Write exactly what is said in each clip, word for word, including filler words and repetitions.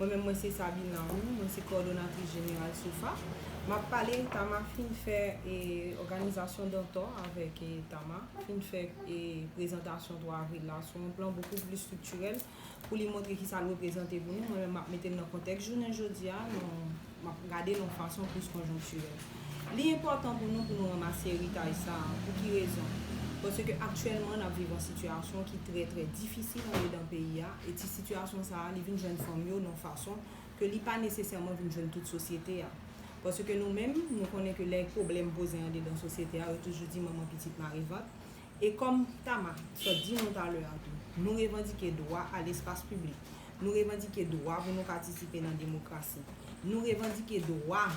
Mwen menm, mwen se Sabine Lamour, mwen se kowòdonatris jeneral SOFA. M ap pale, Tama fin fè e òganizasyon Dantò avèk e Tama fin fè e prezantasyon twa avril la sou yon plan bokou pli striktirèl pou li montre kisa l reprezante pou nou. Mwen menm, m ap mete l nan kontèks jounen jodi a, nou, m ap gade l yon fason plis konjonktirèl. Li enpòtan pou nou pou nou ranmase eritaj sa a. Pou ki rezon? Paske aktyèlman, n ap viv yon sitiyasyon ki trè, trè difisil andedan peyi a, e ti sitiyasyon sa a, li vin jwenn fanm yo nan fason ke li pa nesesèman vin jwenn tout sosyete a. Paske nou menm, nou konnen ke lè pwoblèm poze andedan sosyete a, yo toujou di manman pitit mare vant. E kòm Tama sot di nou talè a tou, nou revandike dwa a lespas piblik. Nou revandike dwa pou nou patisipe nan demokrasi. Nou revandike dwa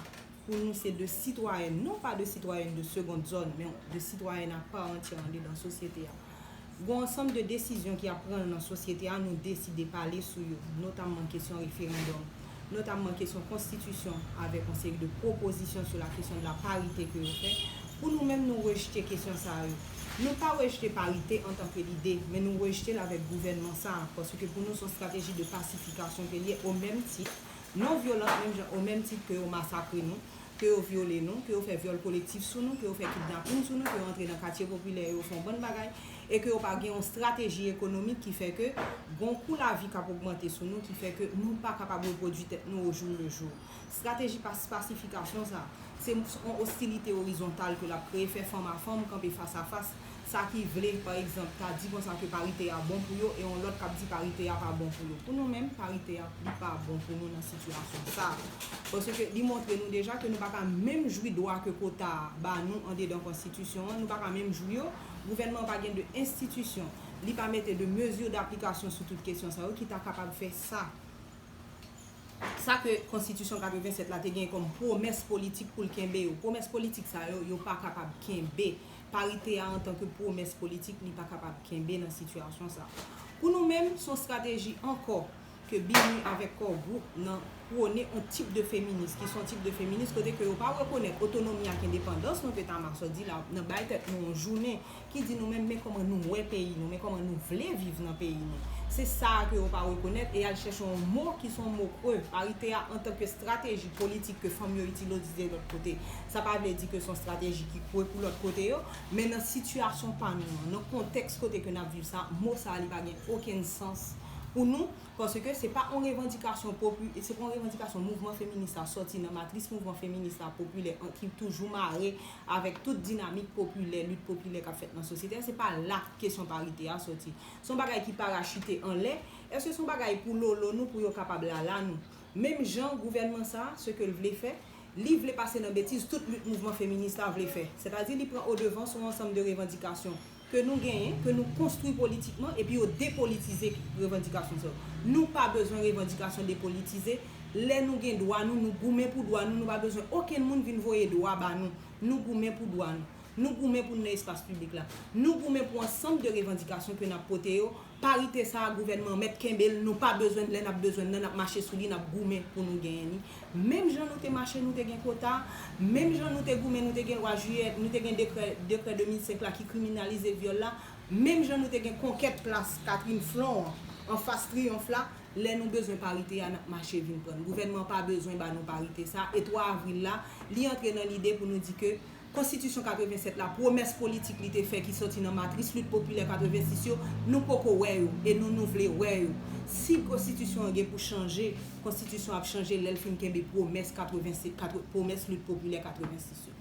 pou nou se de sitwayèn, non pa de sitwayèn de segond zòn, men de sitwayèn a pa antyè andedan sosyete a. Gon ansanm de desizyon ki ap pran nan sosyete a, nou deside pale sou yo, notamman kesyon referandòm, notamman kesyon konstitisyon, avèk yon seri de pwopozisyon sou la kesyon de la parite ke yo fè. Pou nou menm, nou rejte kesyon sa yo. Nou pa rejte parite antanke lide, men nou rejte l avèk gouvènman sa a, paske pou nou, se yon estrateji de pasifikasyon ke li ye, o menm tit, non vyolans, menm jan, o menm tit ke yo masakre nou, ke yo vyole nou, ke yo fè vyòl kolektif sou nou, ke yo fè kidnapin sou nou, ke yo antre nan katye popilè yo, yo fè yon bann bagay, e ke yo pa gen yon estrateji ekonomik ki fè ke gon kou lavi k ap ogmante sou nou, ki fè ke nou pa kapab repwodui tèt nou au jour le jour. Estrateji pas-, pasifikasyon sa, se yon ostilite orizontal ke l ap kreye, fè fanm a fanm kanpe fas a fas, sa ki vle, pa egzanp, ta di konsa ke parite a bon pou yo, e yon lòt k ap di parite a pa bon pou yo. Pou nou menm, parite a, li pa bon pou nou nan sitiyasyon sa a. Paske li montre nou deja ke nou pa ka menm jwi dwa ke kota a ba nou andedan konstitisyon an, nou pa ka menm jwi yo. Gouvènman an pa gen de enstitisyon, li pa mete de mezi daplikasyon sou tout kesyon sa yo ki ta kapab fè sa. Sa ke konstitisyon katrevennsèt la te gen kòm pwomès politik pou l kenbe yo. Pwomès politik sa yo, yo pa kapab kenbe. Parite a antanke pwomès politik, li pa kapab kenbe nan sitiyasyon sa. Pou nou menm, se yon estrateji ankò ke BINUH avèk Core Group nan pwone yon tip de feminis, ki se yon tip de feminis kote ke yo pa rekonèt otonomi ak endepandans nou ke Tama sot di la, nan bay tèt nou yon jounen ki di nou menm, men kòman nou wè peyi nou, men kòman nou vle viv nan peyi nou. Se sa a ke yo pa rekonèt e y al chèche yon mo ki se yon mo kre. Parite a antanke estrateji politik ke fanm yo itilize lòt kote, sa pa vle di ke se yon estrateji ki kre pou lòt kote yo, men nan sitiyasyon pa nou an, nan kontèks kote ke n ap viv sa, mo sa a li pa gen okenn sans pou nou, paske se pa yon revandikasyon popi-, se pa yon revandikasyon mouvman feminis la sòti nan matris mouvman feminis la popilè an ki toujou mare avèk tout dinamik popilè, lit popilè k ap fèt nan sosyete a, se pa la kesyon parite a sòti. Se yon bagay ki parachite anlè. Èske se yon bagay pou lolo nou, pou yo kapab lala nou? Menm jan gouvènman sa a, se ke l vle fè, li vle pase nan betiz tout lit mouvman feminis la vle fè. Sètadi li pran odevan sou yon ansanm de revandikasyon ke nou genyen, ke nou konstwi politikman, epi yo depolitize revandikasyon sa yo. Nou pa bezwen revandikasyon depolitize. Lè nou gen dwa nou, nou goumen pou dwa nou, nou pa bezwen okenn moun vin voye dwa ba nou. Nou goumen pou dwa nou. Nou goumen pou n nan espas piblik la. Nou goumen pou ansanm de revandikasyon ke n ap pote yo. Parite sa a, gouvènman an mèt kenbe l, nou pa bezwen l, lè n ap bezwen l nan, n ap mache sou li, n ap goumen pou nou genyen li. Menm jan nou te mache, nou te gen kota, menm jan nou te goumen, nou te gen lwa jiyè, nou te gen dekrè, dekrè de mil senk la ki kriminalize vyòl la, menm jan nou te gen konkèt plas Catherine Flon an, anfas Triyonf la, lè nou bezwen parite a, n ap mache vin pran l. Gouvènman an pa bezwen ba nou parite sa a, e twa avril la, li antre nan lide pou nou di ke Konstitisyon katrevennsèt la, pwomès politik li te fè ki sòti nan matris lit popilè katrevensis yo, nou poko wè yo, e nou, nou vle wè yo. Si konstitisyon an gen pou chanje, konstitisyon ap chanje lè l fin kenbe pwomès katrevensis, katre-, pwomès lit popilè katrevensis yo.